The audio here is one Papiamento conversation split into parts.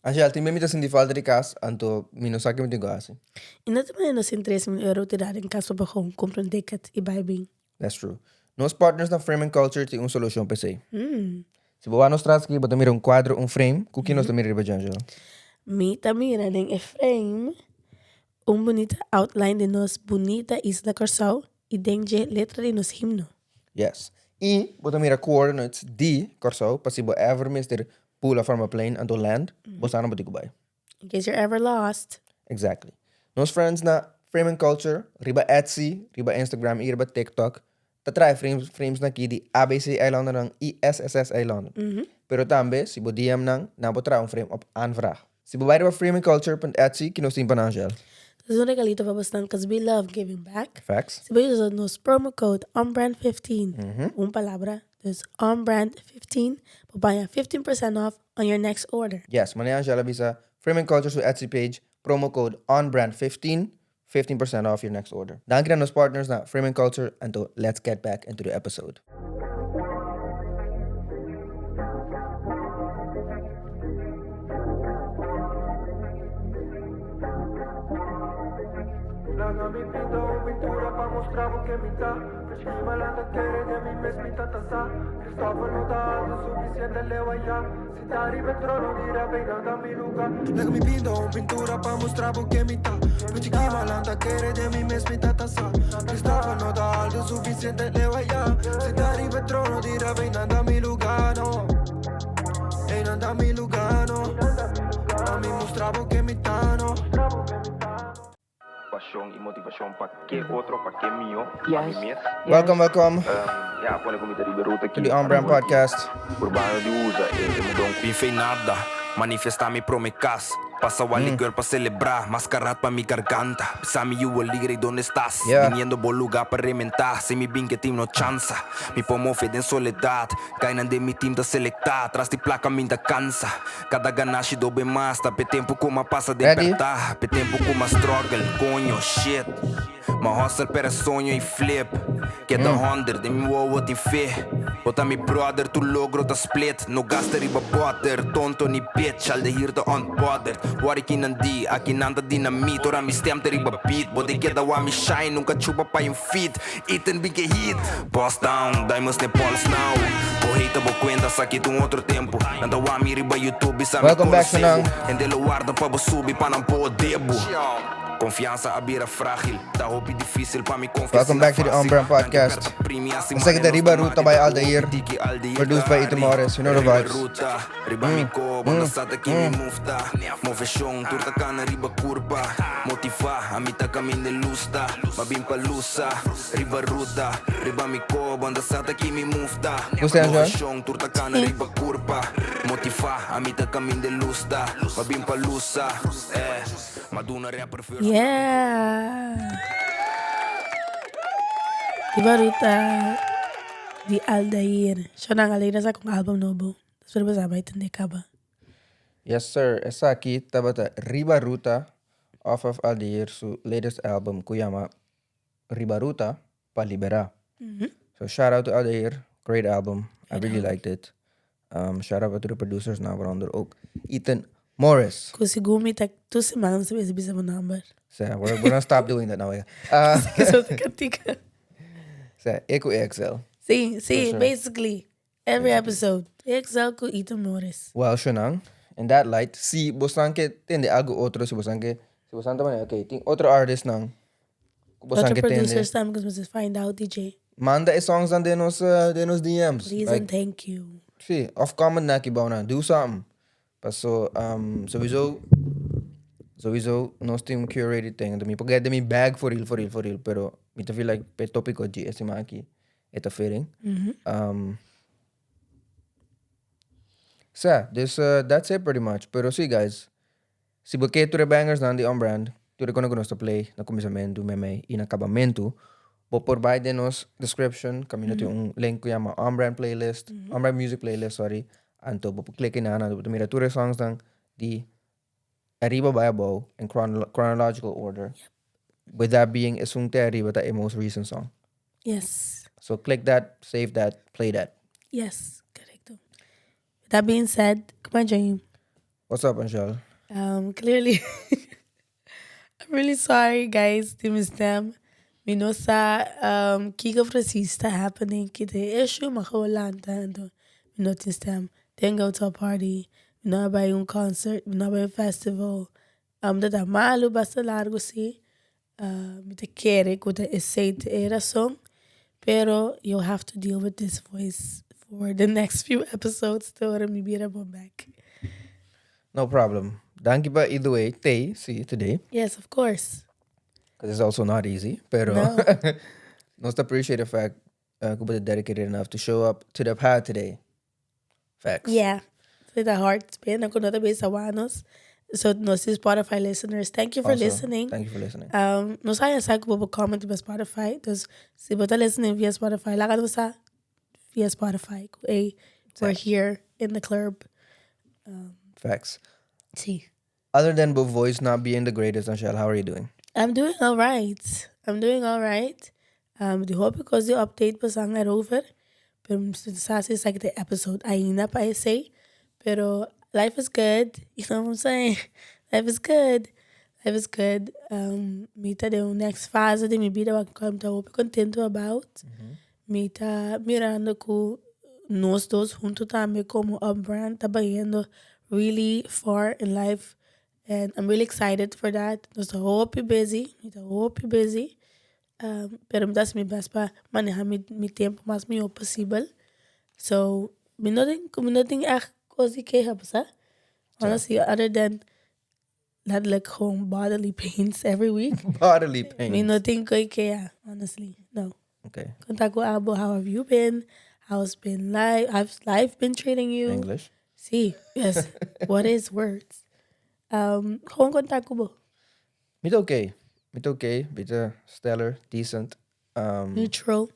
Angel, tin be mi ta sinti falta di cas, anto mi no sa ke mi tin ku hasi. I no ta manera nos tin 3000 euro tirá den cas pa bo gewoon kumpra un ticket i bai bin. That's true. Nos partners na Frame and Culture tin un solucion pa esei. Si bo wak nos tras aki, bo ta mira un cuadro, un frame. Cu ki nos ta mira riba dje, Angela? Mi ta mira den e frame un bunita outline di nos bunita isla Kòrsou i den dje letra di nos himno. Yes. I bo ta mira coordinates di Kòrsou pa si bo ever mester pula from a plane anto land, bo sa na bo tin ku bai. In case you're ever lost. Exactly. Nos friends na Frame and Culture, riba Etsy, riba Instagram i riba TikTok, ta traha frames, frames na ki di ABC eilandennan i SSS eilanden. Pero tambe, si bo DM nan, nan por traha un frame op aanvraag. Si bo bai riba frameandculture.etsy, ki nos tin pa nan, Angel? This is un regalito pa bosnan, cause we love giving back. Facts. Si bo usa nos promo code ONBRAND15, un palabra, dus ONBRAND15, bo baña 15% off on your next order. Yes, manera Angel a bisa, Frame and Culture su Etsy page, promo code ONBRAND15, 15% off your next order. Danki na nos partners na Frame and Culture, anto let's get back into the episode. Pasion y motivacion pa ke otro, pa ke mio, pa mi mes. Welcome, welcome Ya, pone cu mi ta riba e ruta to the On Brand Podcast. Urbano di usa e mudon. Bin fei nada, manifesta mi prome cas. Pasa wali girl pa celebra, mascarat pa mi garganta. Bisa mi yu aligre y donde estás? Viniendo bo lugar pa rementa, si mi bin ke team no chansa. Mi por move den soledad, guynan den mi team ta selecta. Tras di placa mi ta cansa. Kada ganashi dobe mas ta p'e tempu ku m'a pasa den Ready? pèrtá P'e tempu ku m'a struggle, koño, shit M'a hustle p'e soño i flip Keda honder, den mi wowo tin fe Bo ta mi brother, tur logro ta split No gasta riba butter, tonto ni bitch Al de hier ta unbothered Worry kinan di, aki nan ta dinamit Ora mi stem ta riba beat Bo den keda wak mi shine, nunka chupa pa un feat Ethan bin ke hit Bust down, diamonds ne pulse now Bo hate bo cuenta, sa ki ta un otro tempo Nan ta wak mi riba YouTube, bisa mi Welcome back, conoce bo Shanang. Hende lo warda pa bo subi pa nan por ode bo Confianza a bira fragil, ta hopi dificil pa mi confia Welcome asina back to the On facil Brand Nan ke Podcast. perta primi asi Esaki mane ta nos Riba ta Ruta mati by ta ku Aldair, hopi tiki Aldair produced ta by Ito hari Morris. You know the Riba vibes. ruta, riba mi ko, banda sa ta ki mi move ta Moveshon, tur ta kana riba kurpa Motivá, ami ta kaminda e lus ta Ma bin pa lusa, riba ruta Riba mi ko, banda sa ta ki mi move ta Gusta yan, Joan? Moveshon, tur ta kana riba kurpa Motivá, ami ta kaminda e lus ta Ma bin pa lusa, eh Ma duna rapper first Yeah! Riba ruta di Aldair. Shonan Aldair a saka un album nobo. Despues bo sa bai tende kaba. Yes sir, esaki tabata Riba Ruta off of Aldair su latest album ku yama Riba Ruta pa Liberá. So shout out to Aldair, great album, I really liked it. Shout out to the producers nan, waaronder ook Ethan Morris. Ku segun mi ta tur siman nos ta bisa bisa bo nomber. Sa, we're gonna stop doing that now. Eso ta kantika. Sa, e ku EXL. Sí, sí, basically. Every episode. Excel ku Ethan Morris. Well, Shonan, in that light, si bosan ke tende algo otro, si bosan ke, si bosan ta manera, okay, tin otro artistnan ku bosan Otro ke tende. producers tambe ku mester find out DJ. Manda e songsnan den nos, den nos DM's. Please Like, and thank you. si, of comment na aki bou nan, do something. Paso, sowieso, sowieso nos tin un curated thing, anto mi por get den mi bag for real, for real, for real, pero mi ta feel like p'e topico dje e siman aki e ta fitting. Sa, dus that's it pretty much. Pero si guys, si bo ke tur e bangers nan di On Brand, tur e kona ku nos ta play na kuminsamentu, meimei i na kabamentu, bo por bai den nos description kaminda tin un link ku yama On Brand playlist, On Brand music playlist sorry, anto bo por klik einan anto bo ta mira tur e songs nan di ariba bai abou in chronological order. With that being esun te ariba ta e most recent song. Yes. So click that, save that, play that. Yes, correcto. With that being said, kuma Jaime? What's up, Angel? Clearly, I'm really sorry, guys, di mi stem. Mi no sa kiko precies ta happening, ki ta e issue, ma gewoon lanta anto mi no tin stem. Didn't go to a party, mi no a bai un concert, mi no a bai un festival. Ta ta malu basta largu si. Mi ta kere ku ta esei ta e rason, pero you'll have to deal with this voice for the next few episodes te ora mi bira bon bek. No problem. Danki pa either way tey si today. Yes, of course. Because it's also not easy, pero No. nos ta appreciate the fact ku bo ta dedicated enough to show up to the pod today. Facts. Yeah. With a heart spin, ku no ta bisa wanos. So nos di Spotify listeners, thank you for Also, listening. Thank you for listening. Nos haya sa ku bo por comment riba Spotify. Dus si bo ta listening via Spotify, laga nos sa via Spotify. Ku ey, we're here in the club. Facts. Sí. Other than bo voice not being the greatest, Anshel, how are you doing? I'm doing all right. I'm doing all right. Di hopi kos di update pasan erover. Pero mi sa si esaki ta e episode ainda pa esey. Pero life is good. You know what I'm saying? Life is good. Life is good. Mi ta den un next fase di mi bida wak mi ta hopi contento about. Mi ta mirando cu nos dos hunto tambe como Upbrand ta bayendo really far in life and I'm really excited for that. Nos ta hopi busy, mi ta hopi busy, pero mi ta haci mi best pa maneha mi tempo mas miho posibel. So mi no tin, mi no tin echt cos di keha bo sa, honestly, other than letterlijk gewoon bodily pains every week. Bodily pains. Mi no tin koe kea, honestly. No. Okay. Konta ku abo, how have you been? How's been life? How's life been treating you? English. Sí, yes. What is words? Gewoon konta ku bo. Mi ta okay. Mi ta okay. Mi ta stellar, decent. Neutral.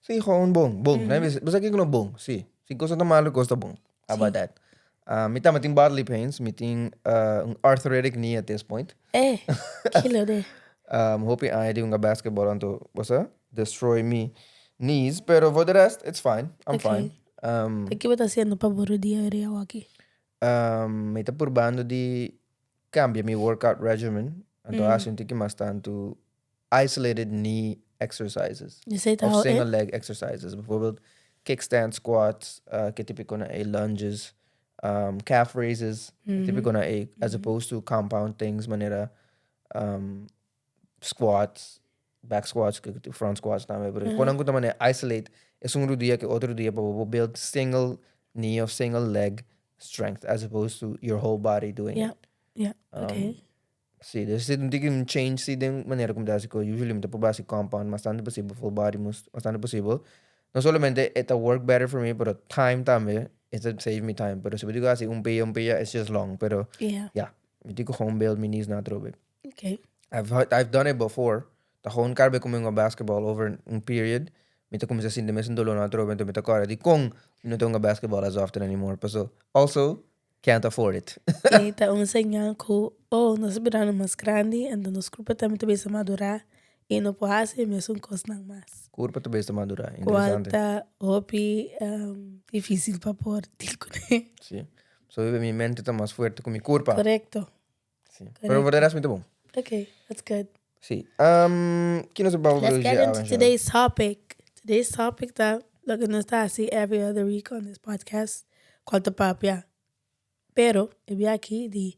Sí, gewoon bon. Bon. Bo sa kiko no bon? Sí. Si cosa ta malo, cosa ta bon. How about that? Mi tambe tin bodily pains. Mi tin un arthritic knee at this point. Eh, kilo de. Hopi aña di hunga basketball anto, bo sa, destroy mi knees. Pero voor de rest, it's fine. I'm fine. Ta ki bo ta haciendo pa bo rodia area awaki? Mi ta purbando di cambia mi workout regimen. Anto haci un tiki mas tanto isolated knee exercises. Esei ta Of hou single e? leg exercises. Bijvoorbeeld kickstand squats, ke típico na e lunges, calf raises, ke típico na e, as opposed to compound things manera squats, back squats, front squats tambe. Pero konan ku ta manera isolate esun rudia ke otro rudia pa bo por build single knee of single leg strength as opposed to your whole body doing Yeah, it. yeah, okay. Sí, dus esei ta un tiki un change sí den manera ku mi ta hasi kos. Usually mi ta proba hasi compound mas tantu posibel, full body mas tantu posibel. No solamente e ta work better for me, pero time tambe, e ta save me time. Pero si bo tin ku hasi un pia un pia, it's just long. Pero ya, mi tin ku gewoon build mi knees na atrobe. I've I've done it before. Ta gewoon kada bes ku mi hunga basketball over un period, mi ta kuminsá sinti mesun dolor na atrobe, enton mi ta kòrda dikon mi no ta hunga basketball as often anymore. Paso also Can't afford it. E ta un señal ku, oh, nos a birando mas grandi, anto nos kurpa tambe ta bisa madurá i no por hasi e mesun kosnan mas. Kurpa ta bisa madurá, Kual interesante. ta hopi difísil pa por deal kuné. Sí. So mi mente ta mas fuerte ku mi kurpa. Korekto. Sí. Pero voor de rest mi ta bon. Okay, that's good. Sí. Ki nos a baba Let's por get hoy, into Angela? today's topic. Today's topic ta loke nos ta hasi every other week on this podcast, cual ta papia. Pero e bia aki di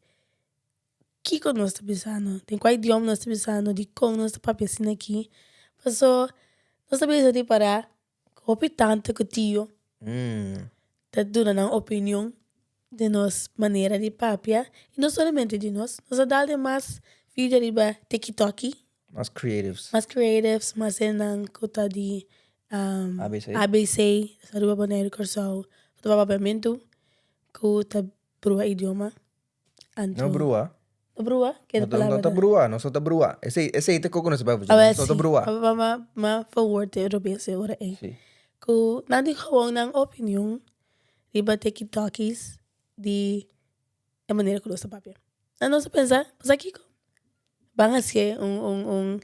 kiko nos ta bisando, den cua idioma nos ta bisando, dicon nos ta papia asina aki. Paso nos ta bisa di para Hopi tante ku tio ta duna nan opinion di nos manera di papia i no solamente di nos, nos a dal den mas video riba tikitoki. Mas creatives. Mas creatives, mas hendenan ku ta di ABC. ABC, Aruba, Boneiru, Kòrsou, ku ta papia papiamentu, ku ta brua idioma. Anto No brua. No brua? Ke No ta, palabra no ta ta? brua, nos no ta brua. Esei, esei ta koko nos ta papia, Awel nos no ta si. brua. Ma, ma, ma verwoord e robes e ora ei. Si. Ku nan tin gewoon nan opinion riba tiki-tokis di e manera ku nos ta papia. Nan nos ta pensa, bo sa kiko? Ban hasié un, un, un, un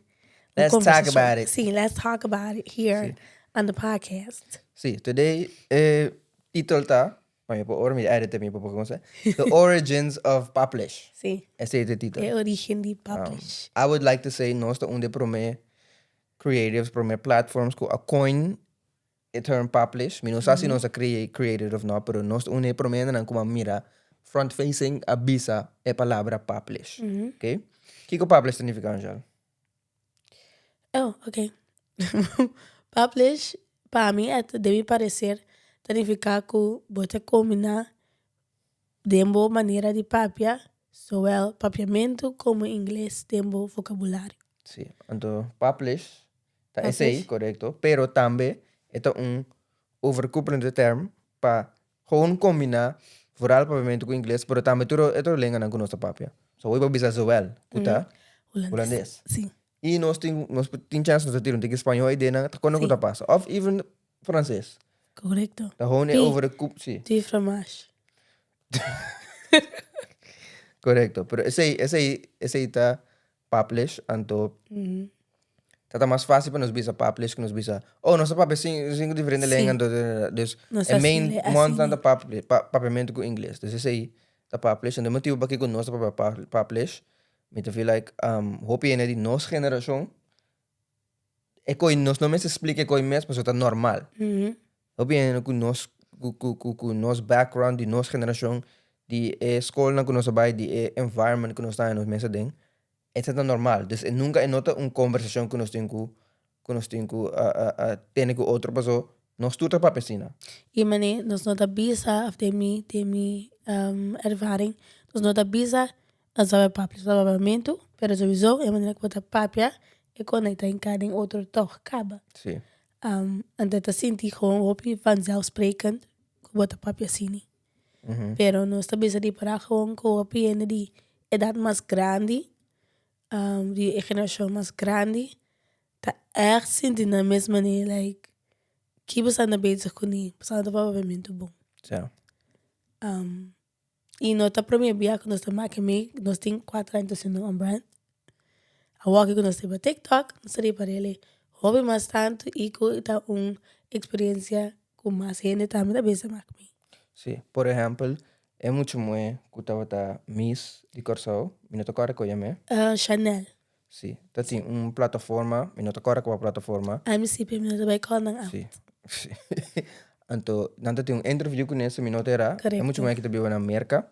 Let's talk conversashon. about it. Si, let's talk about it here Si. on the podcast. Si, today e titel ta. Pa mi por ora mi edit mi por por The Origins of Paplish. Sí. Esei ta e título. E origen di Paplish. I would like to say nos ta un di e promé creatives, promé platforms ku a coin e term Paplish. Mi no sa si nos a create it of no, pero nos ta un di e proménan ku a mira front facing a bisa e palabra Paplish. Okay? Kiko Paplish ta nifiká, Angèle? Oh, ok. Paplish, pa mi, e ta, den mi parecer, ta nifiká ku bo ta kombiná den bo manera di papia, zowel papiamentu komo ingles den bo vokabulario. Sí, anto paplish ta esei, korekto, pero tambe e ta un overkoepelende term pa Gewoon kombiná vooral papiamentu ku ingles, pero tambe tur e otro lenganan ku nos ta papia. So hoy bo bisa zowel ku ta hulandes. Sí. I nos tin nos tin chance nos ta tira un tiki spañó ei den nan ta kono ku ta pasa. Òf even franses. Korekto. Ta gewoon e over e kup, sí. Di fromage. Korekto. Pero esei esei esei ta Paplish, anto ta ta mas fácil pa nos bisa paplish ku nos bisa, oh nos ta papia sinku diferente lenga anto dus Nos e ta main así, así onesnan ta papiamentu ku ingles. Dus esei ta paplish. Anto e motibu pakiko nos ta papia paplish mi ta feel like hopi hende di nos generashon e koi nos no mester splika e koi mes pasobra ta normal. Hopi hende ku nos ku nos background di nos generashon di e skolnan ku nos a bai di e environment ku nos ta nos mes aden esei ta normal. Dus e nunka e no ta un kombersashon ku nos tin ku ku nos tin ku tene ku otro paso nos tur ta papia asina. I manera nos no ta bisa of den mi den mi ervaring nos no ta bisa nos ta papia nos ta papia papiamentu pero souiso e manera ku bo ta papia e konekta en kada den otro tòg kaba. Sí. Anto ta sinti gewoon hopi vanzelfsprekend ku bo ta papia asina. Pero nos ta bisa di para gewoon ku hopi hende di edat mas grandi, di e generashon mas grandi ta ègt sinti nan mes manera like ki bo sta bezig kuné, bo sta ta papia papiamentu bon. I no ta prome bia ku nos ta make mi, nos tin kuater aña ta hasiendo un brand. Awor ku nos ta riba TikTok, nos ta riba rele hopi mas tantu i ku ta un eksperensia ku mas hende tambe ta bisa make mi. Sí, por ehèmpel, e mucha muhé ku tabata Miss di Kòrsou, mi no ta kòrda ku yam'é. Chanel. Sí, ta tin un plataforma, mi no ta kòrda kua plataforma. Ami sí, pero mi no ta bai kòrda nan out. Sí, sí. Anto nan ta tin un interview kuné, si mi no ta erá. Korekto. E mucha muhé ki ta biba na Merka.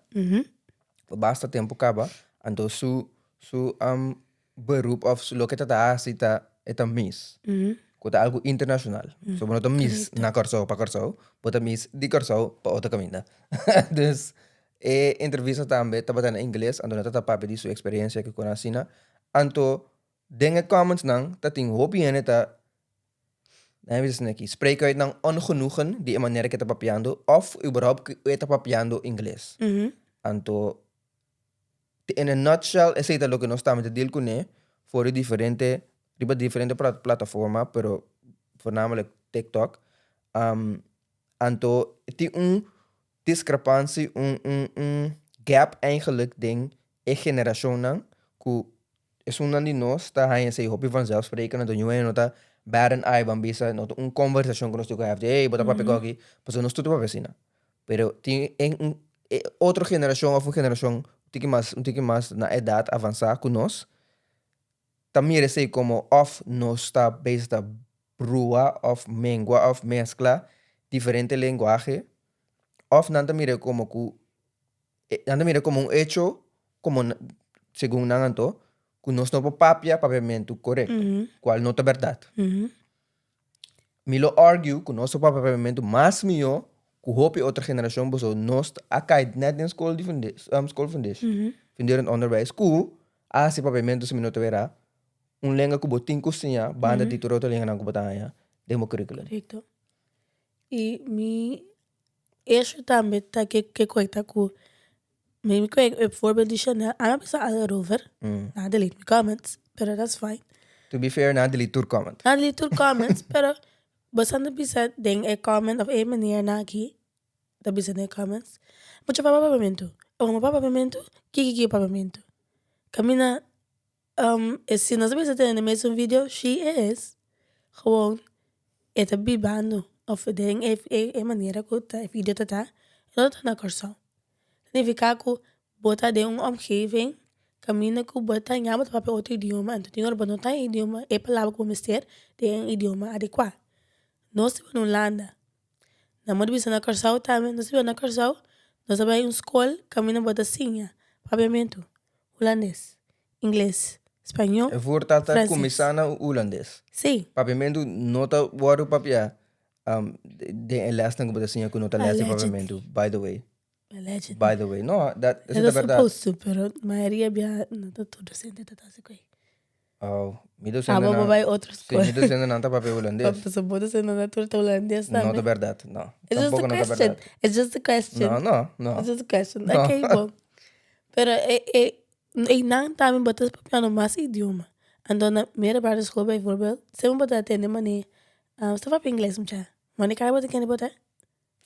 Pa basta tempu kaba. Anto su su beroep òf su loke e ta ta hasi ta e ta miss. Ku ta algu internashonal. So bo no ta miss na Kòrsou pa Kòrsou, bo ta miss di Kòrsou pa otro kaminda. Dus E entrevista tambe tabata na ingles, anto nan ta ta papia di su experiencia cu con asina. Anto den e comments nan ta tin hopi hende ta, nan a bisa asina aki, spreek uit nan ongenoegen di e manera cu e ta papiando of überhaupt cu e ta papiando ingles. Anto in a nutshell esey ta loke nos tambe ta deal cune for di diferente, riba diferente plataforma pero voornamelijk TikTok. Anto tin un discrepantie, un un un gap eigenlijk den e generacionnan cu esunnan di nos ta haña esey hopi vanzelfsprekend anto niun hende no ta bat an eye ban bisa no ta un conversacion cu nos tin cu have di hey bo ta papia coki pasobra nos tur ta papia asina pero tin e un e otro generacion of un generacion un tiki mas un tiki mas na edad avansa cu nos ta mira esey como of nos ta bezig ta brua of mengua of mezcla diferente lenguahe of nan ta mira como cu nan ta mira como un hecho como segun nan anto cu nos no por papia papiamentu corecto cual no ta berdad. Mi lo argue cu nos por papia papiamentu mas miyo cu hopi otro generacion pasobra nos a cay net den scol di scol fundeshi funderend onderwijs cu a haci papiamentu si mi no ta wera un lenga ku bo tin ku siña banda di tur otro lenganan ku bo ta haña den bo curriculum. Korekto. I mi issue tambe ta ke ke koe ta ku mi mi koe e voorbeeld di Chanel, ami a bisa algo erover, nan a delete mi comments, pero that's fine. To be fair, nan a delete tur comment. Nan a delete tur comments, pero bo sa no bisa den e comment of e meneernan aki ta bisa den e comments, mucha papia papiamentu, ora bo papia papiamentu, kiki kiki papiamentu. Kaminda E si nos a bisa tene mesun video, she is gewoon e ta bibando of den e e manera ku ta e video ta ta. No ta na Kòrsou. Signifiká ku bo ta den un omgeving kaminda ku bo ta ña bo ta papia otro idioma, anto tin ora bo no ta e idioma, e palabra ku bo mester den un idioma adekuá. Nos ta biba na Hulanda, na moda di bisa na Kòrsou tambe, nos ta biba na Kòrsou, nos a bai un skol kaminda bo ta siña papiamentu, hulandes, ingles, spañó, E voortaal ta franses. kuminsá na hulandes. Sí. Papiamentu no ta wòrdu papiá den e lèsnan ku bo ta siña ku no ta lès di papiamentu, by the way. Allegedly. By the way, no, dat Eso esei ta bèrdat. supposed to, pero mayoria bia no ta tur docente ta hasi ku ei. Oh, mi Abo docentenan, bo bai otro sí, skol. mi docentenan ta papia hulandes. Pasobra bo docentenan tur ta hulandes No tambe. ta bèrdat, no. It's just a Tampoko no ta question. bèrdat. It's just a question. No, no, no. It's just a question. No. Okay, bon. Pero e e einan tambe bo ta papiando mas idioma. Anto na middelbare school bijvoorbeeld, semper bo ta atende manera, sta papia ingles mucha. Wanneer bo ta kende bo ta?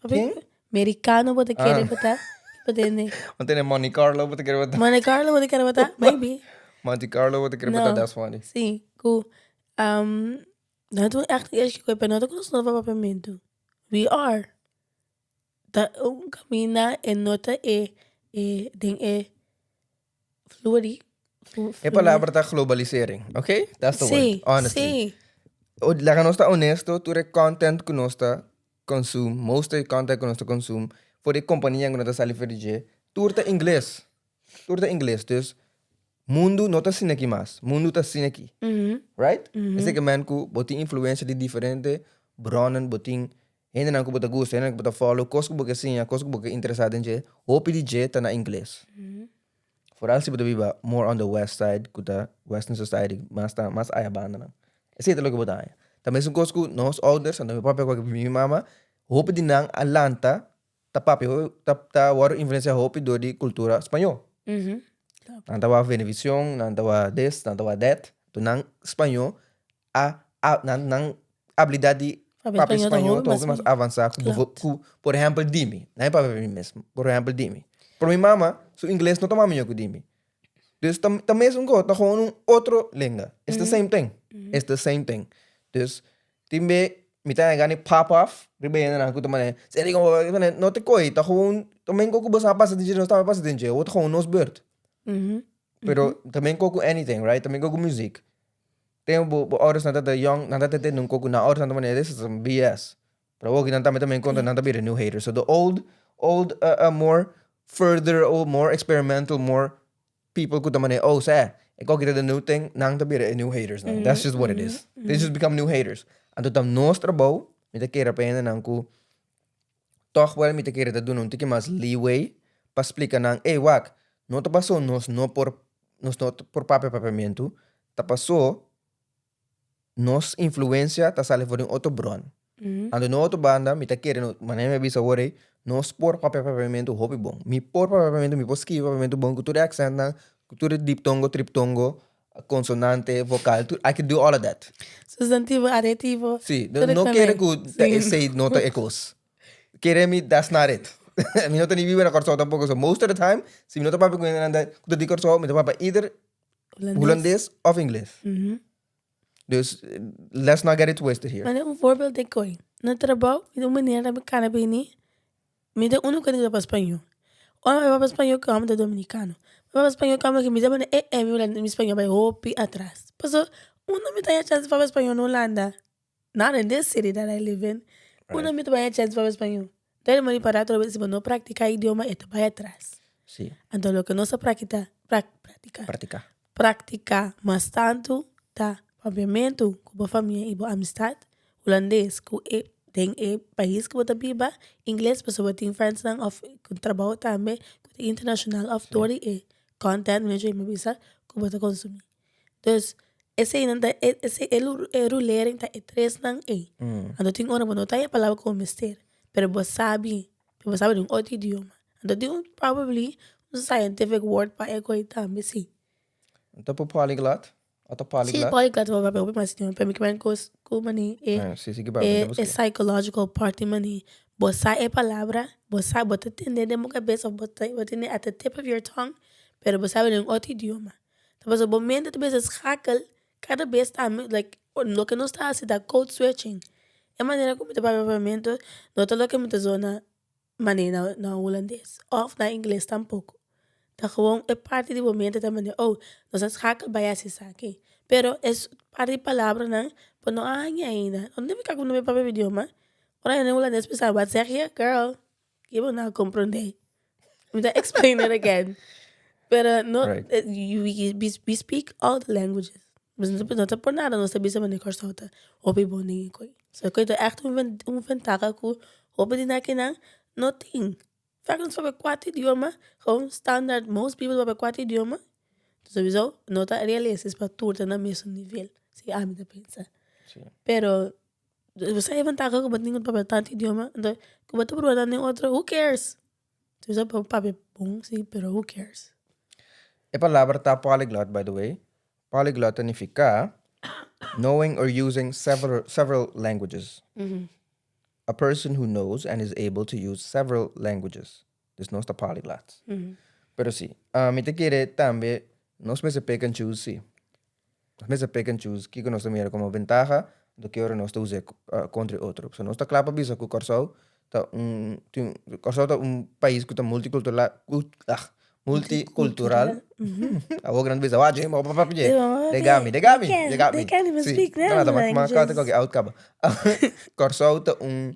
Ken? Mericano bo ta kere Ah. bo ta? Bo tende? Want tene Monte Carlo bo ta kere bo ta? Monte Carlo bo ta kere bo ta? Maybe. Monte Carlo bo ta kere bo ta? No. That's funny. Sí, ku nan ta echt eerst gekomen, pero no ta ku nos no ta papiamentu. We are. Ta un kaminda e no ta e e den e fluidi. E palabra ta globalisering, okay? That's the word, Sí, honestly. sí. O, laga nos ta honesto, tur e content ku nos ta consume, most e content ku nos ta consume, for di kompania ku nos ta sali for di dje, tur ta ingles. Tur ta ingles. Dus, mundu no ta asina aki mas. Mundu ta asina aki. Right? Esei ke men ku bo tin influensia di diferente bronnen, bo tin hendenan ku bo ta gusta, hendenan ku bo ta follow, kos ku bo ke siña, kos ku bo ke interesá den dje, hopi di dje ta na ingles. Foral si bo ta biba more on the west side ku ta western society mas ta mas aya bandanan. Esei ta loke bo ta haña. Ta mesun kos ku nos ouders, anto mi papia ku mi mama, hopi di nan a lanta ta papia ta ta wòrdu influensiá hopi dor di kultura spañó. Nan ta wak Venevisión, nan ta wak this, nan ta wak that, anto nan spañó a a nan nan abilidat di Papia papia spañó ta spañó hopi ta mas hopi mas avansá ku Klopt. ku por ehèmpel di mi. Nan e papia pa mi mes, por ehèmpel di mi. Pero mi mama su ingles no ta mas mihó ku di mi. Dus ta ta mesun kos, ta gewoon un otro lenga. It's the same thing. It's the same thing. Dus tin be mi ta gana pop off riba e hendenan ku ta manera, no te kohe, ta gewoon ta men ku bo sa pasa den dje, nos tambe pasa den dje. Awor ta gewoon nos beurt. Pero ta men ku anything, right? Ta men ku muziek. Ten bo bo ouders nan ta young, nan ta tende un koko, nan ouders nan ta manera this is some BS. Pero awor nan tambe ta men kontra, nan ta bira new haters. So the old, old uh, uh, more further, old, more experimental, more people ku ta manera, oh, sê, e koki ta the new thing, nan ta bira e new haters nan. That's just what it is. They just become new haters. Anto ta nos trabou, mi ta kere pa hendenan ku tòg wèl mi ta kere ta duna un tiki mas leeway pa splika nan, ey wak, no ta pasó nos no por nos no por papia papiamentu, ta pasó nos influensia ta sali for di un otro bron. Anto na otro banda mi ta kere, manera mi a bisa awor ey, nos por papia papiamentu hopi bon. Mi por papia papiamentu, mi por skibi papiamentu bon ku tur e aksèntnan, ku tur e diptongo, triptongo, konsonante, vokal, tur, I can do all of that. Sustantivo, adhetivo. Sí, no kere ku ta esei no ta e kos. Kere mi, that's not it. Mi no ta ni biba na Kòrsou tampoko, so most of the time, si mi no ta papia ku hendenan ku ta di Kòrsou, mi ta papia either Hulandes of Ingles. Dus, let's not get it twisted here. Mane un voorbeeld den koe. Na trabou, mi ta un meneer ta kana bini, mi ta unu ku ta papia spañó. Ora mi papia spañó ku mi ta dominikano. Mi papia spañó ku mi ta manda e e mi spañó bai hopi atras. Pasobra unda mi ta haña chance di papia spañó na Hulanda? Not in this city that I live in. Unda mi ta bai haña chance di papia spañó? Dor di mandi para atrobe si bo no praktiká idioma e ta bai atras. Sí. Anto loke nos a prakita, praktiká. Praktiká. Praktiká mas tantu ta papiamentu ku bo famia i bo amistat, hulandes ku e den e pais ku bo ta biba, ingles pasobra bo tin friendsnan òf ku trabou tambe ku ta internashonal òf dor di e content mi a bisa ku bo ta konsumí. Dus eseinan ta esei e rulering ta e tresnan ei. Anto tin ora bo no ta haña palabra ku bo mester pero bo sabi, bo sabi den otro idioma. Anto tin un probably un scientific word pa e koe tambe si. Anto por polyglot? O ta polyglot? Si polyglot bo papia hopi mas idioma pero mi kier kos ku mani e Si si ki papia e psychological parti mani bo sa e palabra bo sa bo ta tende den bo kabes of bo ta tende at the tip of your tongue pero bo sabi den otro idioma. Ta pasobra bo mente ta bisa schakel kada bes tambe like loke nos ta hasi ta code switching e manera ku mi ta papia papiamentu no ta loke mi ta zona. Manera na hulandes of na ingles tampoco. Ta gewoon e parti di bo mente ta manera, oh, nos a schakel bai haci esaki. Pero e par di palabranan bo no a haña ainda. No ta nifica cu no bo papia bo idioma. Ora hende hulandes bisa, wat zeg je? Girl, je bo no a comprende. Mi ta explain it again. Pero no, we speak all the languages. No ta por nada nos ta bisa manera Kòrsou ta hopi bon den e koi. So e koi ta ègt un ventaha ku hopi di nakinan no tin. Fak nos papia kuater idioma, gewoon standaard most people papia kuater idioma. Souiso no ta realistisch pa tur ta na mesun nivel, si ami ta pensa. Pero bo sa e ventaha ku bo tin ku papia tantu idioma, anto ku bo ta prueba nan den otro, who cares? Souiso bo papia bon si, pero who cares? E palabra ta polyglot by the way. Polyglot ta nifiká knowing or using several several languages. A person who knows and is able to use several languages. Dus nos ta polyglots. Pero si, mi ta kere tambe nos mester pick and choose si. Nos mester pick and choose kiko nos ta mira komo bentaha, anto ki ora nos ta us'é kontra e otro. So nos ta kla pa bisa ku Kòrsou ta un tin Kòrsou ta un pais ku ta multikultural multikultural. Awor ku nan ta bisa wak dje papia dje. They got me, they got me, they got me. Si, m'a kaba ta koki out kaba. Kòrsou ta un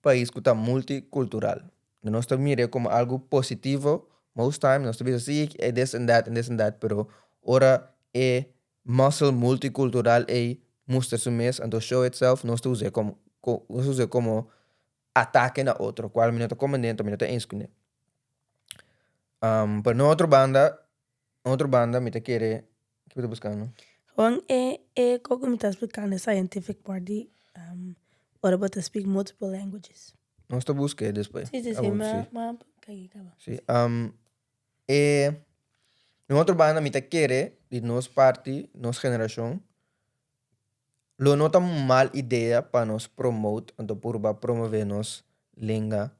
pais ku ta multikultural. Nos ta mir'é komo algu positivo most time nos ta bisa si e this and that and this and that pero ora e muscle multikultural ei mustra su mes anto show itself nos ta us'é komo nos ta us'é komo atake na otro kual mi no ta komend'é anto mi no ta eens kuné. Pero na otro banda na otro banda mi ta kere ke bo ta buskando? Gewoon e e koko mi ta splikando e scientific part di ora bo ta speak multiple languages. Nos ta buska e despues. Si si si ma ma kaki kaba. Si e na otro banda mi ta kere di nos parti nos generashon lo no ta un mal idea pa nos promote anto purba promove nos lenga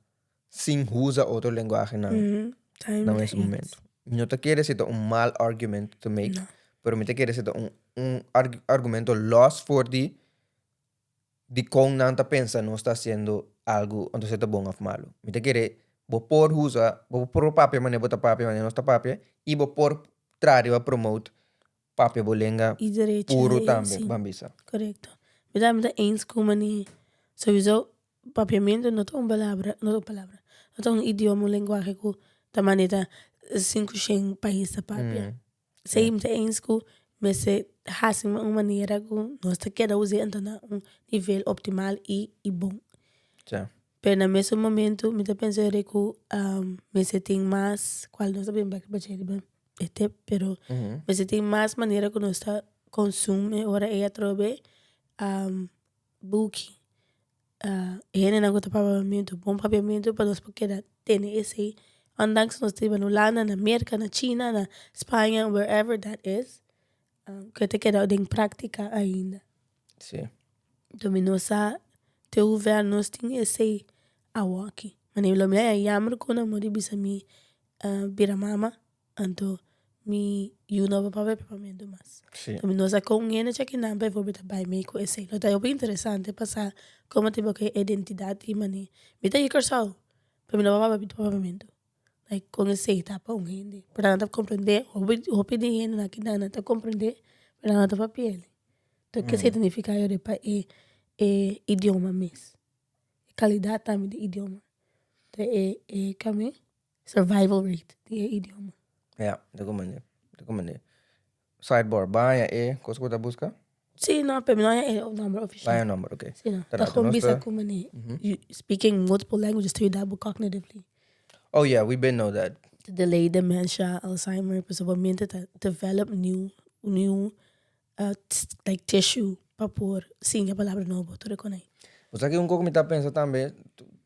sin usa otro lenguahenan na mes momento. Mi no ta kere si ta un mal argument to make, pero mi ta kere si ta un un argumento los for di dikon nan ta pensa nos ta hasiendo algu anto si ta bon of malu. Mi ta kere bo por usa, bo por papia manera bo ta papia manera nos ta papia i bo por traha riba promote papia bo lenga I derecho puru ei, tambe, sí. ban bisa. Korekto. Mi ta mi ta eens ku mani souiso papiamentu no ta un palabra, no ta un palabra, no ta un idioma, un lenguahe ku ta manera sinku shen pais ta papia. Esei mi ta eens ku mester hasi un manera ku nos ta keda us'é anto na un nivel optimal i i bon. Pero na mesun momento mi ta pensa yori ku mester tin mas, kual nos ta bin bek riba dje riba e tip, pero mester tin mas manera ku nos ta konsumi ora e atrobe buki. E hendenan ku ta papia papiamentu, bon papiamentu pa nos por keda tene esei. Ondanks nos ta biba na Hulanda, na Merka, na China, na Spaña, wherever that is, ku e ta keda den práktika ainda. Enton mi no sa te hoe ver nos tin esei awoki. Manera lo mi a yammer ku nan mor bisa mi bira mama. Anto mi yu no por papia papiamentu mas. Sí. Mi no sa kon hende chakinan bijvoorbeeld ta bai mee ku esei. Lo ta hopi interesante pa sa komo ta bo ku e identidat i manera. Mi ta di Kòrsou, pero mi no por papia papiamentu. Like kon esei ta pa un hende. Pero nan ta komprendé, hopi hopi di hendenan akinan nan ta komprendé, pero nan no ta papia el. Enton ke esei ta nifiká yori pa e e idioma mes. E kalidat tambe di idioma. Ta e e kami. Survival rate di e idioma. Ja, de kon manera, de kon manera. Sidebar, baña e kos ku bo ta buska? Sí, no, pero mi no haña e nomber official. Baña nomber, oké. Sí, no. Ta gewoon bisa ku manera you speaking multiple languages ta yuda bo cognitively. Oh yeah, we been know that. To delay dementia, Alzheimer, pasobra bo mente ta develop new, new like tissue pa por siña palabra nobo, tur e kon ei. Bo sa ki un kos ku mi ta pensa tambe,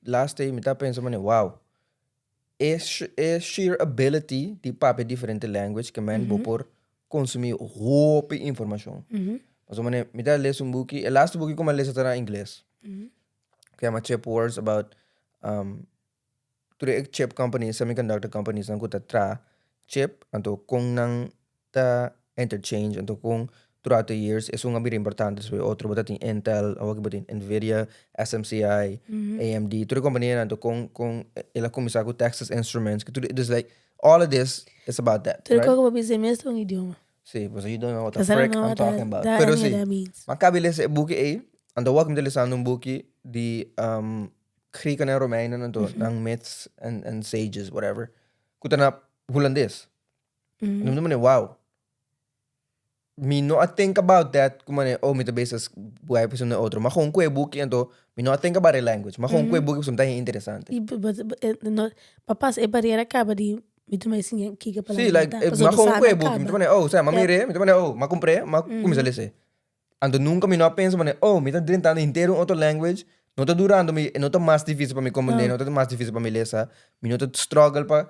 last day mi ta pensa manera, wow, E e sheer ability di papia diferente language ke men bo por consumi hopi informacion. Pasobra manera mi ta lesa un buki, e laatste buki ku mi a lesa ta na ingles. Ku yama Chip Wars about tur e chip companies, semiconductor companies nan ku ta traha chip, anto kon nan ta interchange, anto kon. throughout the years esun a bira importante despues otro bo ta tin Intel awor ki bo tin Nvidia, SMCI, AMD tur e kompanianan anto kon kon el a kuminsá ku Texas Instruments ki tur dus like all of this is about that Tur right. kos ku bo bisa mes ta un idioma. Sí, pasobra you don't know what the Because I don't frick know I'm what that talking about. that Pero any of sí, that means. m'a kabi lesa e buki ei, anto awor ku mi ta lesando un buki di Grieken en Romeinen anto nan myths and and sages whatever ku ta na Hulandes. Anto mi ta mane wow. Mi no a think about that ku mane oh mi ta bezig wei pasobra na otro. Ma gewoon ku e buki anto mi no a think about e language. Ma gewoon ku e buki pasobra mi ta haña interesante. I no pa pasa e barera kaba di mi ta mei siña kiko palabra Sí, like ta. ma Pasobra gewoon sa ku e na buki mi ta kaba. mane oh sa ma Yep. mir'é mi ta mane oh m'a kumpr'é m'a kuminsá les'é. Anto nunka mi no a pensa manera, oh, mi ta drentando henter un otro language, no ta durando mi, no ta mas dificil pa mi comprende, no ta mas dificil pa mi lesa, mi no ta struggle pa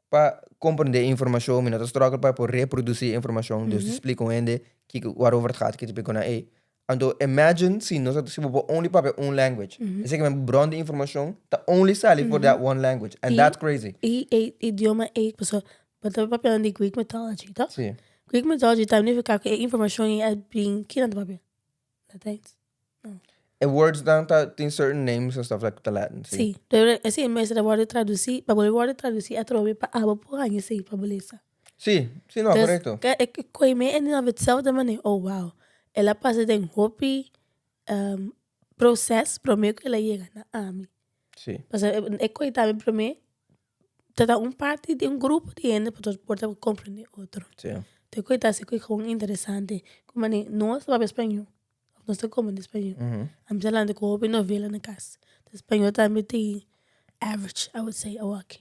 pa comprende e informacion, mi no ta struggle pa por reproduci e informacion, dus di splica un hende kiko waarover het gaat, kiko ta splica nan ey. Anto imagine si nos si bo por only papia un language, esei ke men bron di informacion ta only sali for that one language, and that's crazy. I e idioma ey, pasobra Bo ta papia di Greek mythology, toch? Sí. Greek mythology ta nifica cu e informacion ei a bin, kinan ta papia? Latijns? No. E words dan ta tin certain names and stuff like ta Latin, sí. Sí. Pero esei mester a wordo traduci, pa bo wordo traduci atrobe pa abo por haña esei pa bo lesa. Sí, sí no, Dus, correcto. e koe me in and of itself ta manera, oh wow, el a pasa den hopi proces prome cu el a yega na ami. Sí. Pasobra e koe tambe prome Ta ta un parti di un grupo di hende pa por ta comprende otro. Sí. Te cu ta haci cu gewoon interesante. Como ni nos ta papia spañol, of nos ta comprende spañol. Ami ta lanta cu hopi novela na cas. Ta spañol tambe tin average, I would say, awaki.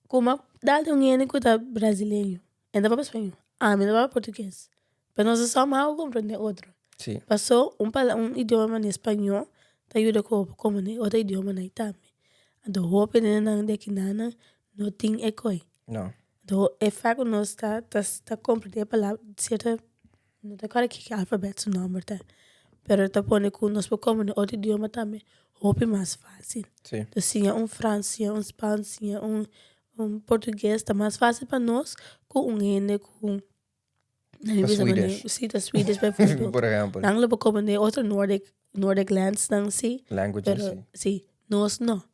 Como dal di un hende cu ta brasileño, e ta papia spañol, ami ta papia portugues. Pero nos ta somehow comprende otro. Sí. Paso un pala un idioma manera spañol ta yuda cu bo comprende otro idiomanan tambe. Anto hopi den nan de kinanan no tin e koi. No. Anto e fak ku nos ta ta ta comprende e palabra sierto no ta kòrda kiko alfabet su nòmber ta pero ta pone ku nos por comprende otro idioma tambe hopi mas fácil. Sí. Ta siña un frans, siña un spans, siña un un portugues ta mas fácil pa nos ku un hende ku Ta Swedish. Sí, ta Swedish bijvoorbeeld. Por ehempel. Nan lo por comprende otro Nordic, Nordic lands nan sí. Languages, Pero sí. sí, nos no.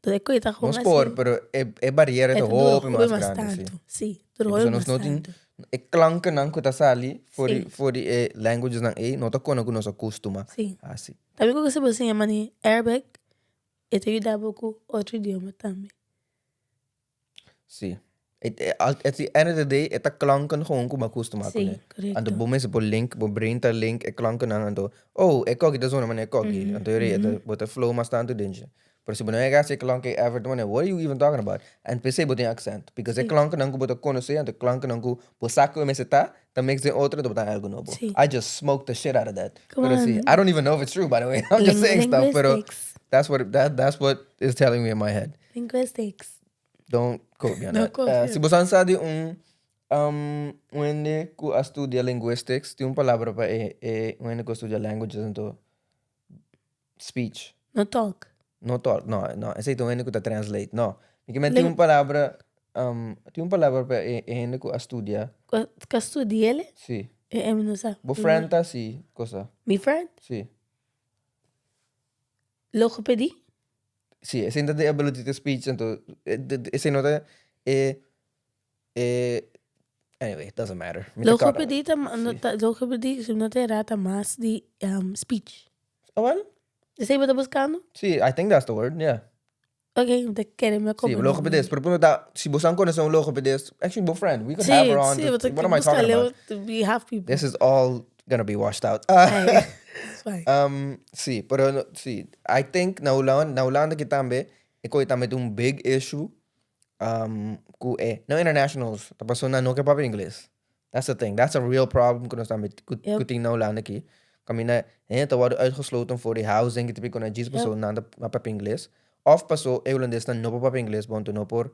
Entonces, e koe ta gewoon Nos así. por, pero e, e barriera E ta ta dura hopi hopi mas mas grandi, sí. tantu. Sí, dura Sí, hopi pasobra nos mas no tin tantu. e klankennan ku ta sali for di Sí. for di e languages nan ei no ta kono ku nos a kustuma Sí. hasi. Tambe ku si bo siña mane Arabic, e ta yuda bo ku otro idioma tambe. Sí. At the end of the day, e ta klanken gewoon ku bo a kustumá Sí, kuné. Anto korekto. bo mester por link, bo brain ta link e klankennan, anto, oh, e koki ta zona manera e koki. Anto yori e ta, bo ta flow mas tantu den dje. Pero si bo no yega hasi e klank ei ever, ta manera, what are you even talking about? En p'esei bo tin accent, because e Sí. klankennan ku bo ta konosé, anto e klankennan ku bo sa ku e mester ta, ta mix den otro, anto bo ta algu nobo. Sí. I just smoked the shit out of that. Come Pero sí, on. I don't even know if it's true, by the way. I'm just saying stuff, pero Linguistics. that's what, that, that's what is telling me in my head. Linguistics. Don't quote me on No that. quote Si you. boso sa di un, um, un hende ku a studia linguistics, tin un palabra pa e, e un hende ku a studia languages anto speech. No talk. No talk, no, no. Esei ta un hende ku ta translate, no. Mi ke men tin Ling un palabra, um, tin un palabra pa e, e hende ku a studia. Ku ku a studi'el? Si. E, e mi no sa. Bo friend ta si cosa. Mi friend? Si. Logopedie? Sí, esei no ta the ability to speech, anto esei no ta e e anyway, it doesn't matter. Mi ta kòrda. Logopedie ta no ta logopedie si mi no ta erá ta mas di speech. Oh wel? Esei bo ta buskando? Sí, I think that's the word, yeah. Ok, mi ta kere mi a Sí, komprende. logopedist. Pero punto ta, si bo san konosé un logopedist, actually bo friend, we could have Sí, her on. sí, bo ta What am I buska talking leu, about? we have people. This is all gonna be washed out. Ay, it's fine. Sí, pero no, sí. I think na Hulanda, na Hulanda aki tambe, e koe tambe ta un big issue ku e no internationals ta pasobra nan no ke papia ingles. That's the thing. That's a real problem ku nos tambe ku ku tin na Hulanda aki. Kaminda hende ta wòrdu uitgesloten for di housing ki ta piko na djis pasobra nan ta papia ingles. Òf paso e hulandesnan no por papia ingles bon no por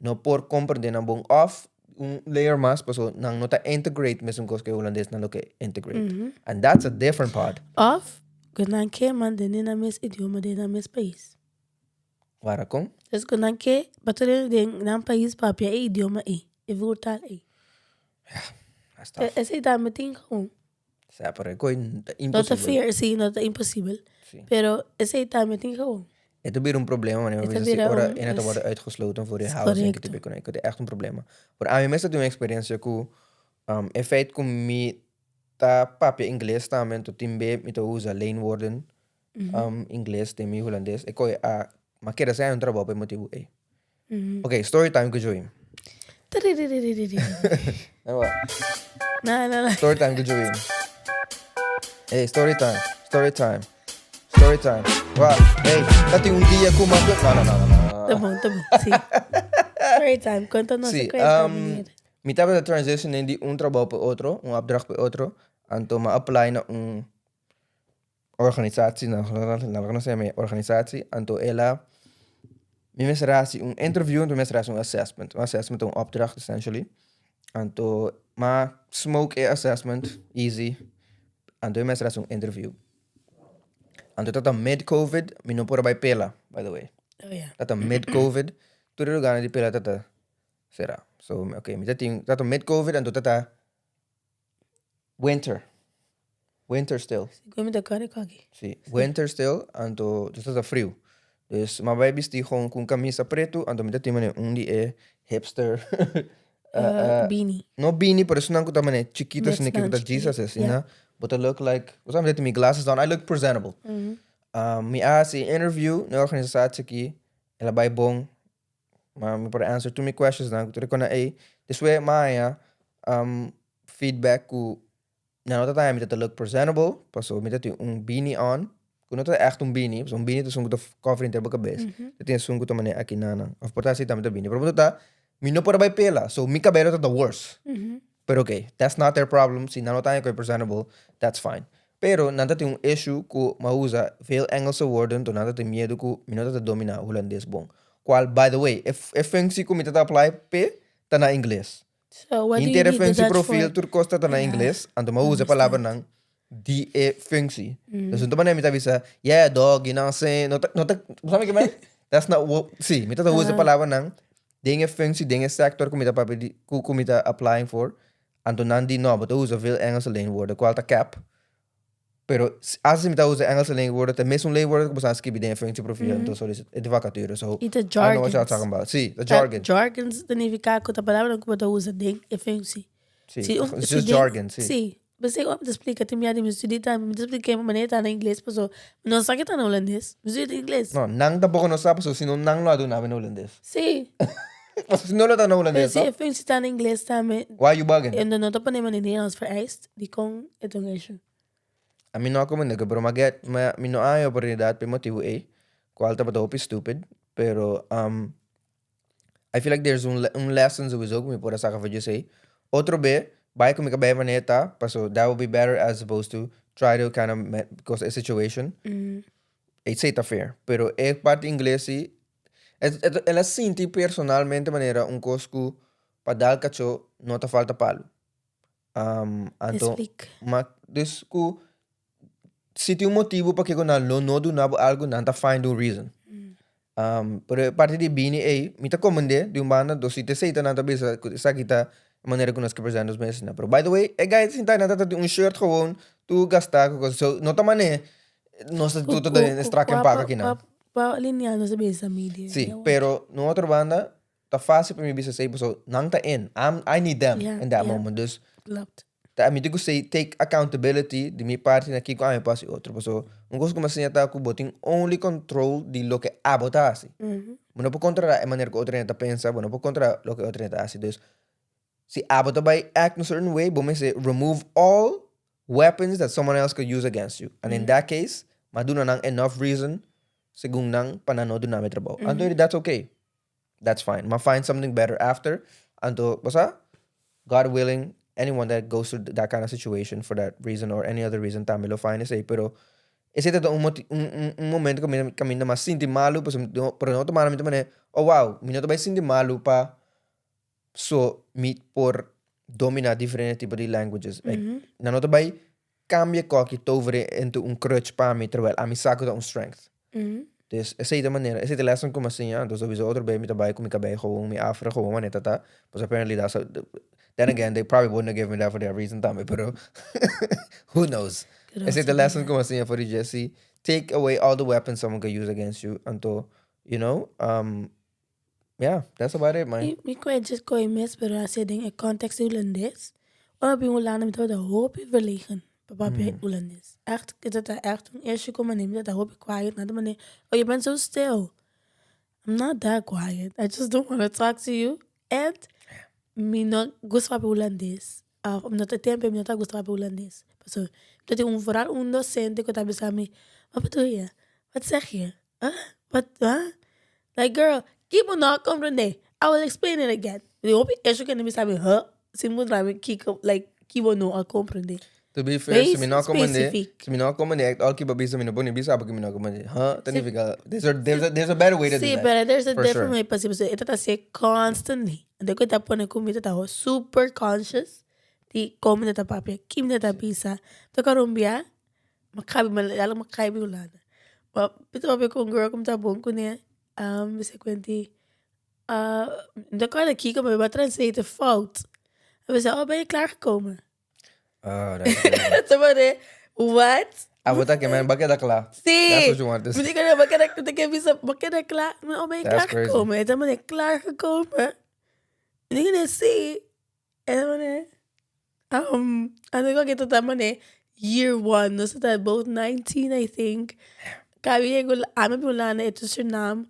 no por comprende nan bon of un layer mas paso nan no ta integrate mesun cos cu e hulandesnan lo ke integrate. And that's a different part. Of cu nan ke mantene nan mes idioma den nan mes pais. Wara con? Dus cu nan ke pa tur hende den nan pais papia e idioma ey, e voertaal ey. That's tough. Esei tambe tin gewoon. Sea, pero e koi ta No ta imposibel. fear, sí, no ta imposibel. Sí. Pero esei tambe tin gewoon. E ta bira un problema, wanneer E ta we si bira ora un- ena ta es- worden uitgesloten voor de es housing, correcto. que te echt un problema. Pero ami mes ta tin un experiencia ku e feit ku mi ta papia ingles tambe, anto tin be mi ta usa leenwoorden ingles den mi hulandes, e koi a, mi a kere haci un trabou pa e motibu ei. Ok, story time ku Joey. No, no, no. Story time ku Joey. Hey, story time, story time, story time. Wow, hey, ta tin un dia ku ma... No, no, no, no, no. Ta bon, ta bon, si. Story time, konta nos Si, e kuenta, meneer. Mi tabata transitioning di un trabou pa otro, un opdracht pa otro, anto mi a apply na un organisatie, nou, laat ik nog zeggen, organisatie, anto el a, mi mester a hasi un interview, anto mi mester a hasi un assessment. Un assessment ta un opdracht essentially. Anto, m'a smoke e assessment, easy. Anto mi mester a hasi un interview. Anto tabata mid covid, mi no por a bai pela, by the way. Oh ja. Tabata mid covid, tur e lugarnan di pela tabata sera. So, ok, mi ta tin, tabata mid covid, anto tabata Winter. Winter still. Segun mi ta kòrda kòki. Sí, winter still, anto dus ta friu. Dus m'a bai bisti gewoon ku un kamisa pretu, anto mi ta tin manera un di e hipster Beanie. No beanie, pero esunnan ku ta manera chikito asina ku ta Jesus asina. Bo ta look like, bo sa mi ta tin mi glasses on, I look presentable. Mi a hasi interview na e organisatie aki, el a bai bon. Ma mi por answer tur mi questions nan ku tur e kona ei. Despues mi a haña feedback ku nan no ta ta haña mi ta ta look presentable pasobra mi ta tin un beanie on ku no ta ègt un beanie pasobra un beanie ta esun ku ta cover henter bo kabes. Ta tin esun ku ta manera aki nan nan òf por ta así tambe ta beanie pero punto ta mi no por a bai pela so mi kabelo ta the worst. Pero ok that's not their problem si nan no ta haña ku e presentable that's fine. Pero nan ta tin un issue ku mi a usa veel Engelse woorden to nan ta tin miedu ku mi no ta ta domina Hulandes bon. Cual by the way e e functie ku mi ta ta apply p'e ta na Ingles. So what do you Henter e need the functie Dutch profiel for? tur kos ta ta na Ingles anto mi a usa e palabranan di e functie. Dus no ta manera mi ta bisa yeah dog you know what I'm saying no ta no ta bo sa mi ke men? That's not what si mi ta ta usa e palabranan den e functie den e sector ku mi ta papia di ku ku mi ta applying for Anto nan di, No, bo ta usa veel Engelse leenwoorden, cual ta cap. Pero as mi ta usa Engelse leenwoorden, ta mesun leenwoorden cu bo sa skibi den e functieprofiel, anto solici e vacature. So, I ta I don't know what y'all jargons. talking about. Si, ta jargon. Jargons ta nifica cu ta palabranan cu bo ta usa den e functie. Si, Si, it's si just den- jargon, si. Si. P'esei ora mi ta splika tin mia di mi studi tambe, mi ta splika e manera ta na ingles paso mi no sa ke ta na hulandes, mi studi ingles. No, nan tampoco no sa paso si no nan lo a duna mi na hulandes. Si. Paso si no lo ta na Pero hulandes, si no? e functie ta na ingles tambe, Why you bugging? en no ta pone manera Nederlands vereist, dikon e ta un issue? A mi no a komende pero mi a get, mi no a haña oportunidad pa e motibu ei, cual tabata hopi stupid, pero I feel like there's un un lesson sowieso ku mi por a saka for djesei. Otro be, bai ku mi kabei manera ta, paso that would be better as opposed to try to kind of because e situation. Esei ta fair, pero e parti ingles si, el a sinti personalmente manera un kos ku pa dal kachó no ta falta palu. Anto, Explica. ma dus ku si tin un motibu pakiko nan lo no duna bo algu, nan ta find un reason. Pero e parti di bini ei, mi ta komend'é di un banda, dos si ta esei ta nan ta bisa ku esaki ta e manera ku nos ke present nos mes asina. Pero by the way, e guy ta sinta nan ta tin un shirt gewoon tur gastá ku kos. So no ta manera nos ta tur ta den strak en pak akinan. Pa lineal nos a bisa media. Si, pero na otro banda ta fácil pa mi bisa esei pasobra nan ta in. I'm, I need them in that moment. Dus Klopt. Ta mi tin ku say take accountability di mi parti na kiko ami por hasi otro. Paso un kos ku mi a siña ta ku bo tin only control di loke abo ta hasi. Bo no por controla e manera ku otro hende ta pensa, bo no por controla loke otro hende ta hasi. Dus si abo ta bai act un certain way, bo mester remove all weapons that someone else could use against you. And in that case, mi a duna nan enough reason segun nan pa nan no duna mi trabou. Anto that's okay. That's fine. Ma find something better after. Anto, bo sa? God willing, anyone that goes through that kind of situation for that reason or any other reason tambe lo find esei. Pero esei ta un moti un un un momento ku mi kaminda mas sinti malu pasobra mi no pero na otro mano mi ta manera, oh wow, mi no ta bai sinti malu pa so mi por domina diferente tipo di languages. Like, nan no ta bai Cambia koki tovere into un crutch pa mi terwijl ami sa cu ta un strength. Dus esey ta manera, esey ta lesson cu mi a siña, entonces sowieso otro bey mi ta bay cu mi cabey gewoon, mi afro gewoon manera ta ta, pues apparently that's how, Then again, they probably wouldn't have given me that for that reason tambe, pero who knows. Esei ta lesson ku mi a siña for di Jesse. Take away all the weapons someone could use against you anto, you know, um, yeah, that's about it, man. Mi, mi koe djis koe mes, pero a ser den e context di Hulandes. Ora mi bin Hulanda mi tabata hopi verlegen pa papia Hulandes. Echt, e tabata echt un issue ku manera mi tabata hopi quiet, nan ta manera, oh je bent zo stil. I'm not that quiet, I just don't wanna talk to you. And mi no gusta papia Hulandes. Of no ta tempo mi no ta gusta papia Hulandes. Pasobra mi ta tin un vooral un docente ku ta bisa mi, wat bedoel je? Wat zeg je? Huh? Wat, huh? Like girl, ki bo no a comprende? I will explain it again. Di hopi esho kende bisa mi, huh? Sin puntra mi kiko, like, ki bo no a comprende. To be fair, si mi Wees no a comprende, specifiek. si mi no a comprende, echt al ki bo bisa mi no por ni bisa porque mi no a comprende. Huh? Ta nifica, there's a, there's a, there's a better way to do Sí, that. pero there's a For different sure. way pa si, pasobra e ta ta hacié constantly. Anto ku e ta pone ku mi ta ta super conscious di kon mi ta ta papia, ki mi ta ta bisa. Ta karumbia, mi kabi, mi lala mi kai bi Hulanda. Ma mi ta papia ku un girl ku mi ta bon kuné, mi sa kuenti, mi ta kòrda kiko, ma mi a translate fout. Mi bisa, oh ben je klaargekomen? Oh, that's crazy. Ta pone, what? Abo ta ke men, bo a keda kla. Sí. That's what you want to Mi say. di kende, bo keda, mi ta bisa, bo keda kla. Mi, oh, ben je That's crazy. klaargekomen? E ta pone, klaargekomen? Mi di kende, sí. E ta pone, anto ku ta ta pone year one, nos ta ta both 19, I think. Kabi yega, ami a bin Hulanda, e ta Surinam.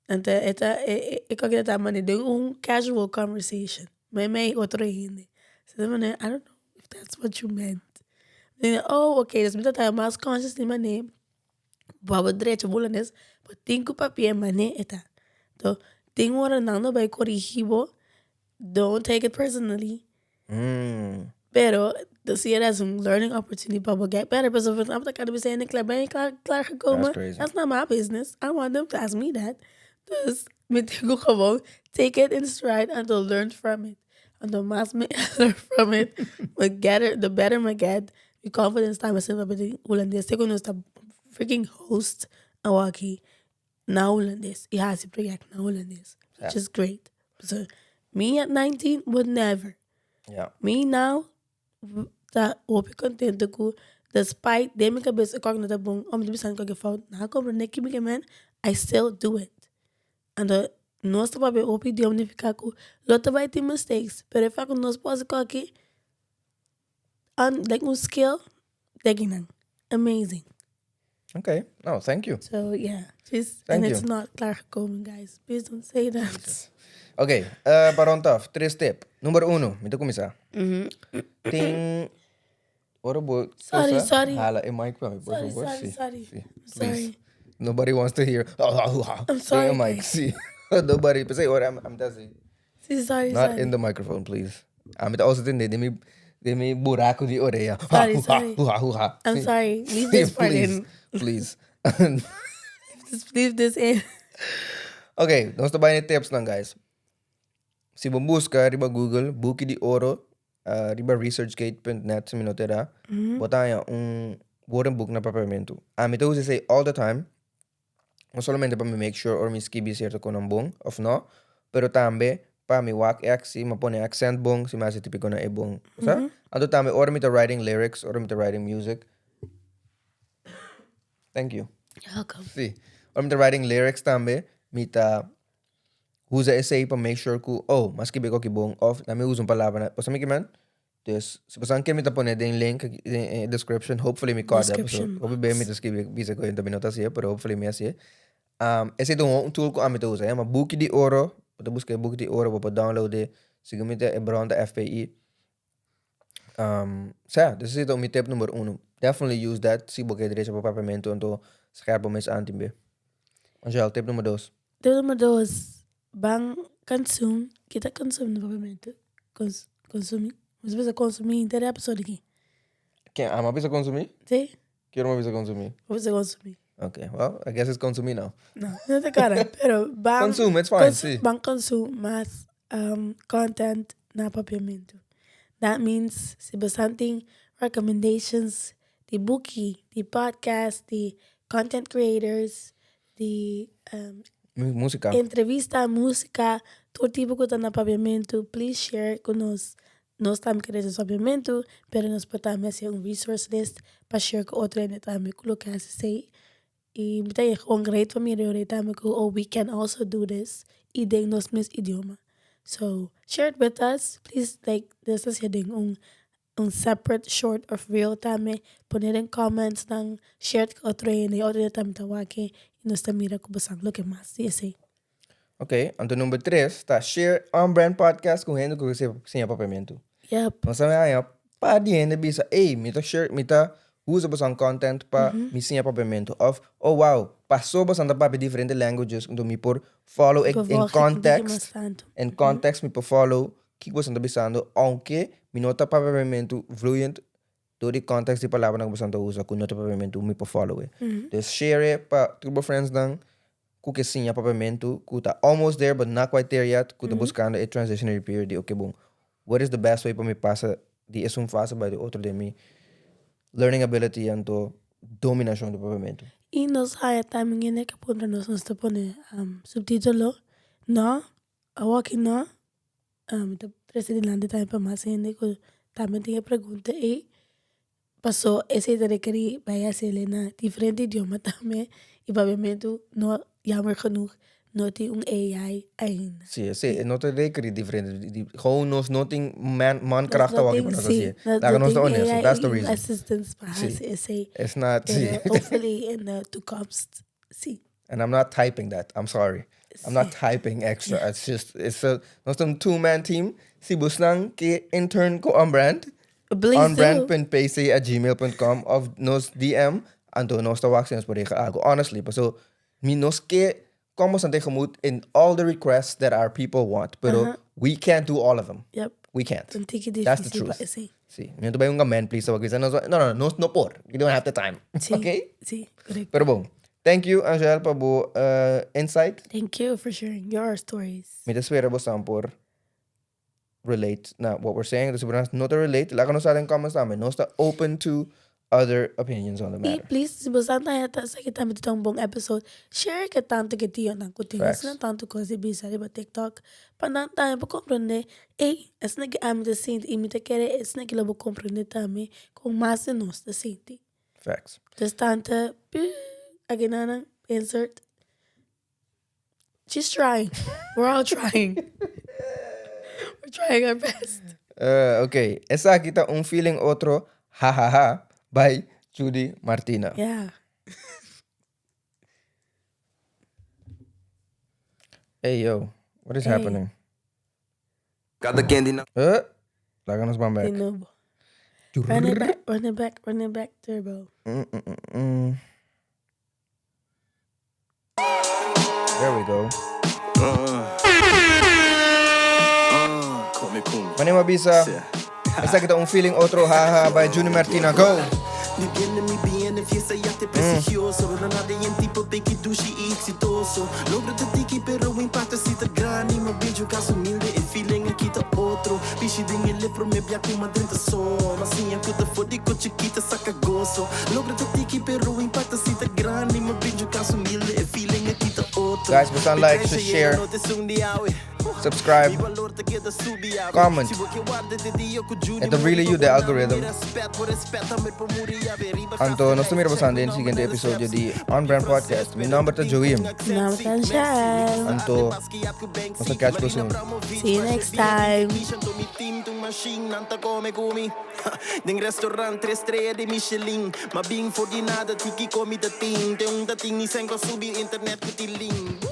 Anto e ta, e e ku ta pone den un casual conversation. Mei mei otro hende. So ta manera, I don't know if that's what you meant. Mi di, oh ok, dus mi ta ta mas conscious di manera bo a bo drecha bo hulandes, bo tin ku papia manera e ta. Anto tin ora nan lo bai corigi bo, don't take it personally. Pero to see it as un learning opportunity pa bo get better. Pasobra bo ta kada bisa hende kla ben kla klar gekomen, That's crazy. that's not my business. I want them to ask me that. Dus mi tin ku gewoon take it in stride anto learn from it. Anto mas mi learn from it, mi getter, the better mi get. Mi confidence ta mi sinti papia hulandes te ku nos ta freaking host awaki na hulandes i hasi project na hulandes, which is great. So me at 19 would never. Me now ta hopi contento cu despite den mi cabeza e kok no ta bon of mi ta bisa cualkier fout nan a comprende ki mi ke men I still do it. Anto nos ta papia hopi idioma nifica cu lo ta bay tin mistakes pero e fak cu nos por haci koki like un skill deki nan amazing. Okay, no, thank you. So yeah, just Thank and it's you. not klaargekomen guys. Please don't say that. Okay, uh, pa rond af, tres tip. Number uno, mi ta kuminsá. Tin ora bo Sorry, cosa, sorry. hala e mic pa mi, por Sorry, favor. sorry, Sí, sorry. sí, I'm please. sorry. Nobody wants to hear. I'm sorry, Den e mic, guys. sí. Nobody, p'esei ora I'm, I'm ta así. Sí, sorry, Not sorry. in the microphone, please. Ami ta also tende den mi den mi buraco di orea. Sorry, sorry. I'm Sí. sorry. Leave this part please, in. Please. Just leave this in. Ok, nos ta bai na e tips nan, guys. Si bo busca riba Google, Buki di Oro, uh, riba researchgate.net, si mi no te da, bo ta haña un woordenboek na papiamentu. Ami ta usa esei all the time. No solamente pa mi make sure ora mi skibi cierto konan bon of no, pero tambe pa mi wak e si mi pone accent bon, si mi hasi tipiconan e bon. Sa? Anto tambe ora mi ta writing lyrics, ora mi ta writing music. Thank you. You're welcome. Si. Ora mi ta writing lyrics tambe, mi ta usa esei pa make sure ku, oh, mi a skibi koki bon of na mi usa un palabra na, bo sa mi ki men? Dus, si boso ke mi ta pone den link aki den e description, hopefully mi kòrda pasobra Description hopi bes mi box. ta skibi bisa ku hende mi no ta hasié, pero hopefully mi hasié. Esei ta un tool ku ami ta usa, e yama Buki di Oro, bo ta buska e Buki di Oro, bo por download e, segun mi ta e bron ta FBI. Sa, dus esei ta mi tip number uno. Definitely use that si bo ke drecha bo papiamentu anto scherp bo mes aan tin be. Angel, tip number dos. Tip number dos, Ban consum, kita consum na papiamentu? Cons consumi? Nos bisa consumi henter e episode aki. Ken? Amo a bisa consumi? Si. Kier mi a bisa consumi? Bo bisa consumi. Ok, well, I guess it's consumi now. No, no ta kara, pero ban Consume, it's fine, si. Ban consum mas um, content na papiamentu. That means si bo san tin recommendations di buki, di podcast, di content creators, di Música. Entrevista, música. Tur tipo ku ta na papiamentu, please share ku nos. Nos tambe ke resa papiamentu, pero nos por tambe hasi un resource list pa share ku otro hende tambe ku lo ke hasi esei. I mi ta gewoon great pa mira yora tambe ku oh we can also do this i den nos mes idioma. So share it with us, please like nos ta hasi den un un separate short of reel tambe pone den comments nan share it ku otro hende i otro hende tambe ta wak e i nos ta mira ku boso loke mas di esei. Ok, anto number tres ta share On Brand Podcast ku hende ku ke siña papiamentu. Yep. Nos a haña par di hende bisa, ey, mi ta share, mi ta usa boso content pa mi siña papiamentu. Of, oh wow, paso boso ta papia diferente languages, anto mi por follow e Por en volg e context, mas tantu. en context mi por follow kiko boso ta bisando, aunke mi no ta papia papiamentu fluent dor di context di palabranan ku boso ta usa ku no ta papiamentu mi por follow e. Dus share e pa tur bo friendsnan ku ke siña papiamentu ku ta almost there but not quite there yet ku ta buskando e transitionary period di oke bon what is the best way pa mi pasa di esun fase bai di otro den mi learning ability anto dominashon di papiamentu. I nos haya tambe hende ke puntra nos nos ta pone subtitulo no awoki no mi ta trese dilanti tambe pa mas hende ku tambe tin e pregunta ei. Paso esei ta rekerí bai haciel na diferente idioma tambe y papiamentu no jammer genoeg no tin un AI ainda. Sí, esei e no ta rekerí diferente, gewoon nos no tin man mankracht Nos no awor tin pa nos sí, hacié. nos Laga no nos ta tin honesto, AI that's the reason. assistance pa Sí. haci esei. It's not, sí. Pero hopefully in the toekomst sí. And I'm not typing that, I'm sorry. I'm not typing extra. It's just, it's a, nos ta un two-man team. Si bosnan ke intern ku On Brand, Please do. onbrand.pc@gmail.com of nos DM, anto nos ta wak si nos por regla algo. Honestly, paso mi nos ke kom bosnan tegemoet in all the requests that our people want, pero we can't do all of them. Yep. We can't. Un tiki That's the difícil pa truth. esei. Sí. Mi no ta bai hunga man please awor nos no, no, nos no por. We don't have the time. Sí. Okay? Sí, correcto. Pero bon. Thank you, Angel, pa bo insight. Thank you for sharing your stories. Mi ta spera bosan por relate na what we're saying. Si bo no ta relate, laga nos sa den comments tambe. Nos ta open to other opinions on the I matter. please, si bosan ta heta esaki tambe ta un bon episode, share ke tantu ke tionan ku tin. Facts. Asina tantu kos di bisa riba TikTok pa nan tambe por komprende, ey, esaki ke ami ta sinti i mi ta kere esaki ke lo bo komprende tambe kon mas di nos ta sinti. Facts. Dus tante, akinana, insert. She's trying. We're all trying. We're trying our best. Ok, esaki ta un feeling otro hahaha by Judy Martina. Yeah. Hey yo, what is Hey. happening? Kada ken di nan. Laga nos ban Di back. nobo. Run it back, run it back, run it back, turbo. There we go. Wanneer mi bisa, esaki ta un feeling otro haha by Juni Martina. Go! Guys, bosan like, share, subscribe, comment. E ta really yuda e algorithm. Anto nos ta mira bosan den siguiente episodio di On Brand Podcast. Mi nomber ta Joim. Mi nomber ta Angel. Anto nos ta catch boso. See you next time. Den restaurant tres strea di Michelin Ma bin for di nada tiki komi ta tin Te un ta tin ni sen ku a subi internet ku tin link.